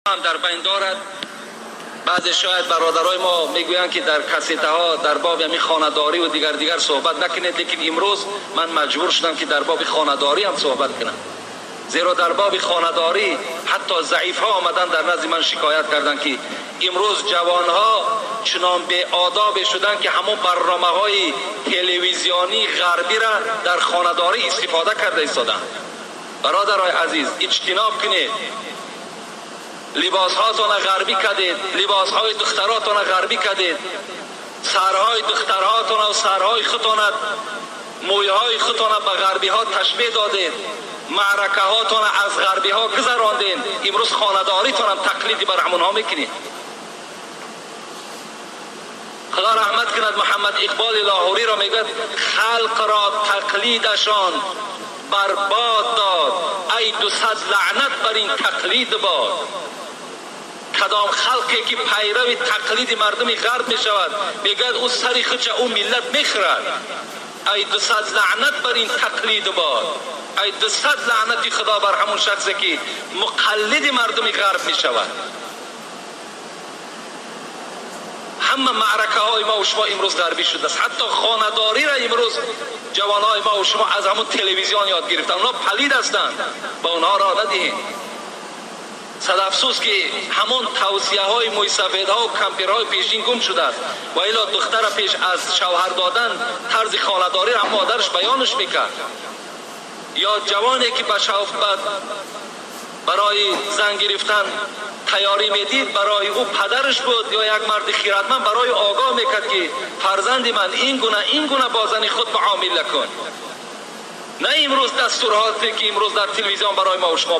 Ҳам дар байн дорад. Баъзе шояд бародарои мо мегӯянд, ки дар кассетаҳо дар боби ҳамин хонадорӣ ва дигар суҳбат накунед, лекин имрӯз ман маҷбур шудам, ки дар боби хонадорӣ ҳам суҳбат кунам, зеро дар боби хонадорӣ ҳатто заифҳо омаданд дар назди ман шикоят карданд, ки имрӯз ҷавонҳо чунон беодобе шуданд, ки ҳамон барномаҳои телевизионии ғарбиро дар хонадорӣ истифода карда истоданд. Бародарои азиз, иҷтиноб кунед. Либосҳоятонро ғарбӣ кардед, либосҳои духтаротонро ғарбӣ кардед, сарҳои духтарҳоятонро ва сарҳои худтонро, мӯйҳои худтонро ба ғарбиҳо ташбеҳ додед, маъракаҳоятонро аз ғарбиҳо гузарондед. Имрӯз хонадоритонам тақлиди бар ҳамонҳо мекунед. Худо раҳмат кунад Муҳаммад Иқболи Лоҳуриро, мегӯяд: халқро тақлидашон барбод дод, ай 200 лаънат бар ин тақлид бод. Кадом халқе ки пайрави тақлиди мардуми ғарб мешавад, мегӯяд, ӯ сари худша ӯ миллат мехӯрад. Ай 200 лаънат бар ин тақлид бод, ай 200 лаънати худо бар ҳамон шахсе ки муқаллиди мардуми ғарб мешавад. Ҳама маъракаҳои ма ва шумо имрӯз ғарбӣ шудааст. Ҳатто хонадориро имрӯз ҷавонҳои ма ва шумо аз ҳамон телевизион ёд гирифтанд. Онҳо палид ҳастанд, ба онҳо роҳ надиҳем. Сад афсӯс, ки ҳамон тавсияҳои мӯйсафедҳо ва кампирҳои пешин гум шудааст. Ва илло духтара пеш аз шавҳар додан тарзи хонадориро ҳам модараш баёнаш мекард, ё ҷавоне ки ба барои зан гирифтан тайёрӣ медид, барои ӯ падараш буд ё як марди хиратманд барои огоҳ мекард, ки фарзанди ман, ин гуна, ин гуна бо зани худ муомила кун. На имрӯз дастурҳоте ки имрӯз дар телевизион барои ма ва шумо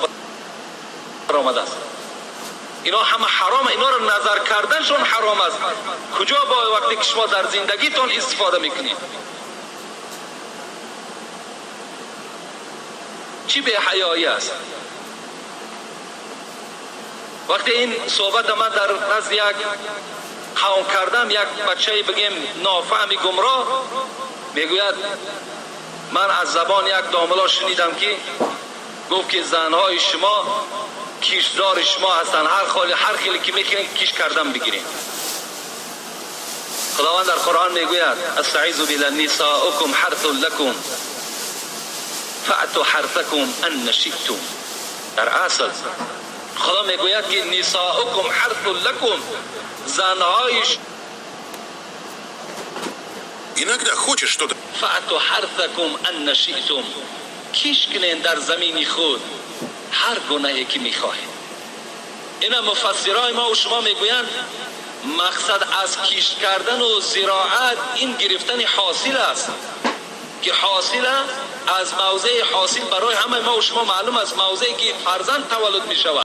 баромадааст. Ино ҳама ҳаром, инора назар карданшон ҳаром аст. Куҷо бо вақте ки шумо дар зиндагитон истифода мекунед? Чӣ беҳаёӣ аст! Вақте ин суҳбата ман дар назди як қавм кардам, як бачае, бигем, нофаҳми гумроҳ мегӯяд: ман аз забони як домуло шунидам, ки гуфт, ки занҳои шумо киштзори шумо ҳастанд, ҳар хеле ки мекунед, киш кардан бигиред. Худованд дар Қуръон мегӯяд: استعیذ بالله، نساؤکم حرث لکم فأتوا حرثکم أن شئتم. در اصل خدا میگوید که نساؤکم حرث لکم، زنهای Иногда хочешь что-то فأتوا حرثکم أن شئتم، کش کنین در زمین خود هر گناهی که میخواهید. اینا مفسرای ما و شما میگویند مقصد از کشت کردن و زراعت این گرفتن حاصل است، که حاصل از موضع حاصل برای همه ما و شما معلوم است، موضعی که فرزند تولد می شود.